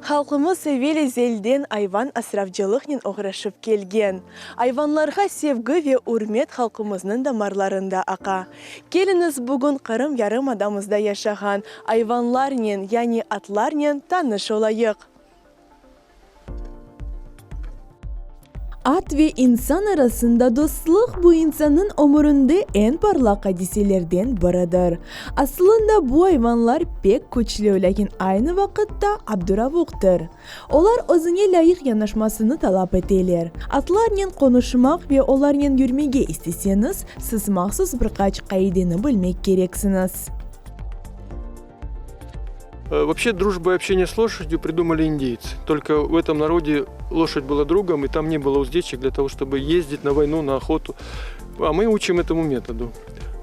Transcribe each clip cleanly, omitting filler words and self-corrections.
Halqımız evel-ezelden ayvan asravcılıqnen oğraşıp kelgen. Ayvanlarğa sevgi ve ürmet halqımıznıñ damarlarında aqa. Keliñiz, bugün Qırım yarımadamızda yaşağan ayvanlarnen, yani atlarnen tanış olayıq. At ve insan arasında dostluq bu insannıñ ömürinde eñ parlaq adiselerden biridir. Asılında bu ayvanlar pek küçlü, lâkin aynı vaqıtta abduravuqtır. Olar özüne lâyıq yanaşmasını talap eteler. Atlarnen qonuşmaq ve olarnen yürmege isteseñiz, siz mahsus bir qaç qaideni bilmek kereksiñiz. Вообще дружба и общение с лошадью придумали индейцы. Только в этом народе лошадь была другом, и там не было уздечек для того, чтобы ездить на войну, на охоту. А мы учим этому методу.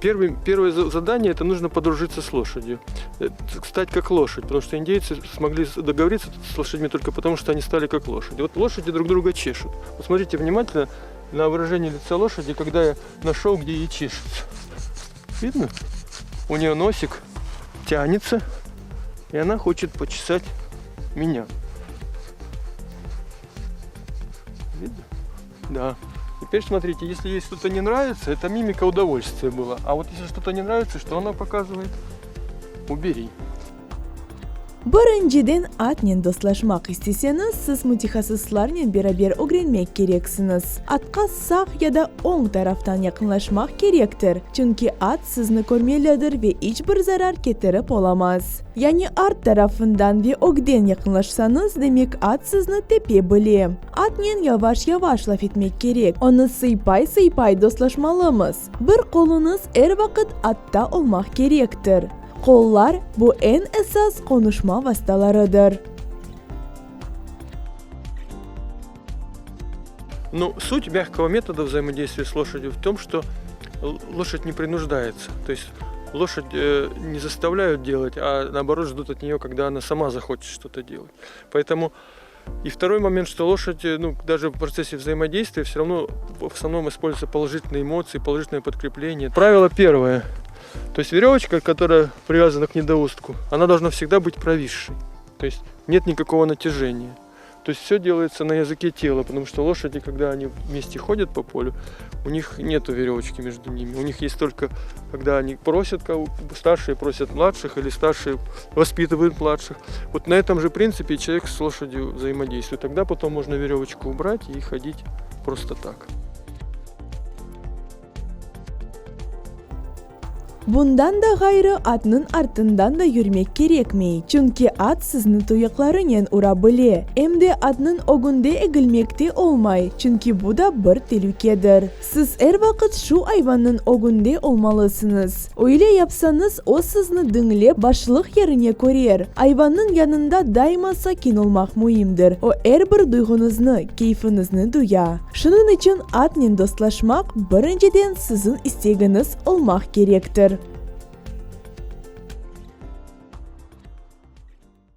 Первый, первое задание – это нужно подружиться с лошадью. Э, стать как лошадь, потому что индейцы смогли договориться с лошадьми только потому, что они стали как лошади. Вот лошади друг друга чешут. Посмотрите внимательно на выражение лица лошади, когда я нашел, где ей чешется. Видно? У нее носик тянется, и она хочет почесать меня. Видно? Да. Теперь смотрите, если ей что-то не нравится, это мимика удовольствия была. А вот если что-то не нравится, что она показывает? Убери. Birinciden, atnen dostlaşmaq isteseñiz, siz mütehassıslarnen beraber ögrenmek kereksiñiz. Atqa sağ ya da oñ taraftan yaqınlaşmaq kerektir, çünki at sizni körmelidir ve iç bir zarar ketirip olamaz. Yani art tarafından ve ögden yaqınlaşsañız, demek at sizni tepe bile. Atnen yavaş-yavaş laf etmek kerek, onı sıypay-sıypay dostlaşmalımız. Bir qoluñız er vaqıt atta olmaq kerektir. Qollar, bu eñ esas qonuşma vastalarıdır. Ну, суть мягкого метода взаимодействия с лошадью в том, что лошадь не принуждается. То есть лошадь э, не заставляют делать, а наоборот ждут от нее, когда она сама захочет что-то делать. Поэтому и второй момент, что лошадь, э, ну, даже в процессе взаимодействия все равно в основном используются положительные эмоции, положительное подкрепление. Правило первое. То есть веревочка, которая привязана к недоустку, она должна всегда быть провисшей. То есть нет никакого натяжения. То есть все делается на языке тела, потому что лошади, когда они вместе ходят по полю, у них нету веревочки между ними. У них есть только, когда они просят, старшие просят младших или старшие воспитывают младших. Вот на этом же принципе человек с лошадью взаимодействует. Тогда потом можно веревочку убрать и ходить просто так. Bundan da ğayrı, atnıñ artından da yürmek kerekmey, çünki at sizni tuyaqlarınen ura bile. Em de atnıñ ögünde egilmek te olmay, çünki bu da bir telükedir. Siz er vaqıt şu ayvannıñ ögünde olmalısıñız. Öyle yapsañız, o sizni diñlep, başlıq yerine körer. Ayvannıñ yanında daima sakin olmaq müimdir, o er bir duyğuñıznı, keyfiñizni duya. Şunıñ içün atnen dostlaşmaq, birinciden siziñ istegiñiz olmaq kerektir.